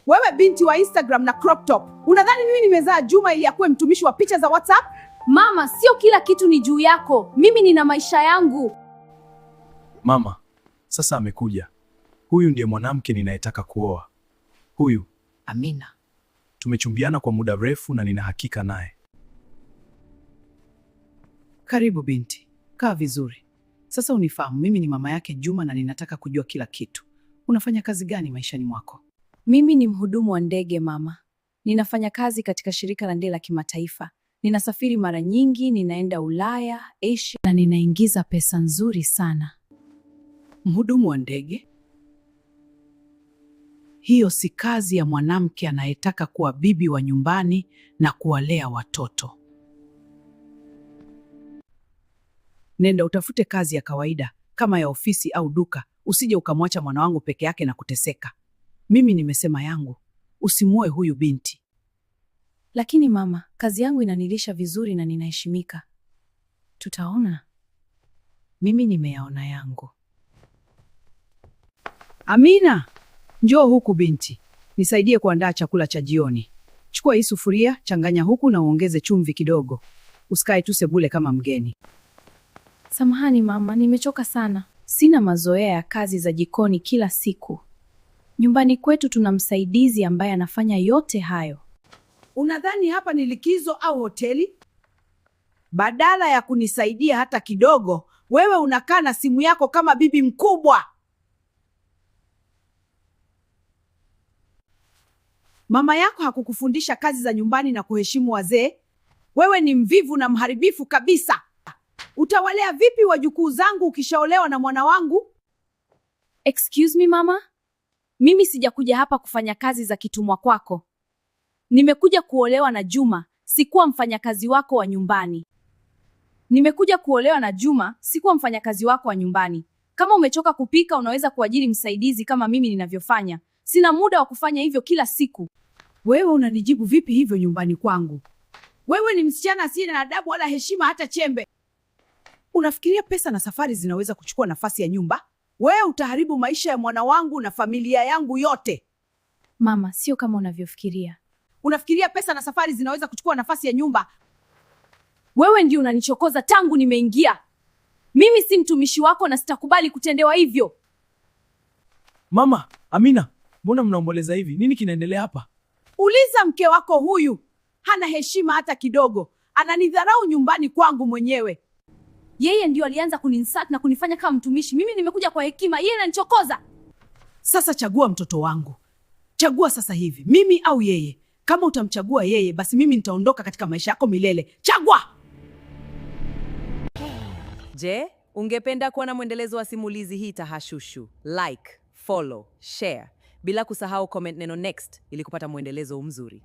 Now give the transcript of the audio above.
Wewe binti wa Instagram na crop top, unadhani mimi nimezaa Juma ili akuwe mtumishi wa picha za WhatsApp? Mama, sio kila kitu ni juu yako. Mimi nina maisha yangu. Mama, sasa amekuja. Huyu ndiye mwanamke ninayetaka kuoa. Huyu Amina. Tumechumbiana kwa muda mrefu na nina hakika naye. Karibu binti, kaa vizuri. Sasa unifahamu, mimi ni mama yake Juma na ninataka kujua kila kitu. Unafanya kazi gani maishani mwako? Mimi ni mhudumu wa ndege, mama. Ninafanya kazi katika shirika la ndege la kimataifa. Ninasafiri mara nyingi, ninaenda Ulaya, Asia na ninaingiza pesa nzuri sana. Mhudumu wa ndege? Hiyo si kazi ya mwanamke anayetaka kuwa bibi wa nyumbani na kuwalea watoto. Nenda utafute kazi ya kawaida kama ya ofisi au duka, usije ukamwacha mwana wangu peke yake na kuteseka. Mimi nimesema yangu, usimuoe huyu binti. Lakini mama, kazi yangu inanilisha vizuri na ninaheshimika. Tutaona. Mimi nimeyaona yangu. Amina, njoo huku binti, nisaidie kuandaa chakula cha jioni. Chukua hii sufuria, changanya huku na uongeze chumvi kidogo. Usikae tu sebule kama mgeni. Samahani mama, nimechoka sana. Sina mazoea ya kazi za jikoni kila siku. Nyumbani kwetu tuna msaidizi ambaye anafanya yote hayo. Unadhani hapa ni likizo au hoteli? Badala ya kunisaidia hata kidogo, wewe unakaa na simu yako kama bibi mkubwa. Mama yako hakukufundisha kazi za nyumbani na kuheshimu wazee? Wewe ni mvivu na mharibifu kabisa. Utawalea vipi wajukuu zangu ukishaolewa na mwana wangu? Excuse me mama, mimi sijakuja hapa kufanya kazi za kitumwa kwako. Nimekuja kuolewa na Juma, sikuwa mfanyakazi wako wa nyumbani. Nimekuja kuolewa na Juma, sikuwa mfanyakazi wako wa nyumbani. Kama umechoka kupika, unaweza kuajiri msaidizi kama mimi ninavyofanya. Sina muda wa kufanya hivyo kila siku. Wewe unanijibu vipi hivyo nyumbani kwangu? Wewe ni msichana asiye na adabu wala heshima hata chembe. Unafikiria pesa na safari zinaweza kuchukua nafasi ya nyumba? Wewe utaharibu maisha ya mwana wangu na familia yangu yote. Mama, sio kama unavyofikiria. Unafikiria pesa na safari zinaweza kuchukua nafasi ya nyumba? Wewe ndio unanichokoza tangu nimeingia. Mimi si mtumishi wako na sitakubali kutendewa hivyo. Mama, Amina, mbona mnaomboleza hivi? Nini kinaendelea hapa? Uliza mke wako huyu, hana heshima hata kidogo, ananidharau nyumbani kwangu mwenyewe. Yeye ndio alianza kuniinsult na kunifanya kama mtumishi. Mimi nimekuja kwa hekima, yeye ananichokoza. Sasa chagua mtoto wangu, chagua sasa hivi, mimi au yeye. Kama utamchagua yeye, basi mimi nitaondoka katika maisha yako milele. Chagua! Je, ungependa kuona mwendelezo wa simulizi hii tahashushu? Like, follow, share bila kusahau comment neno next ili kupata mwendelezo mzuri.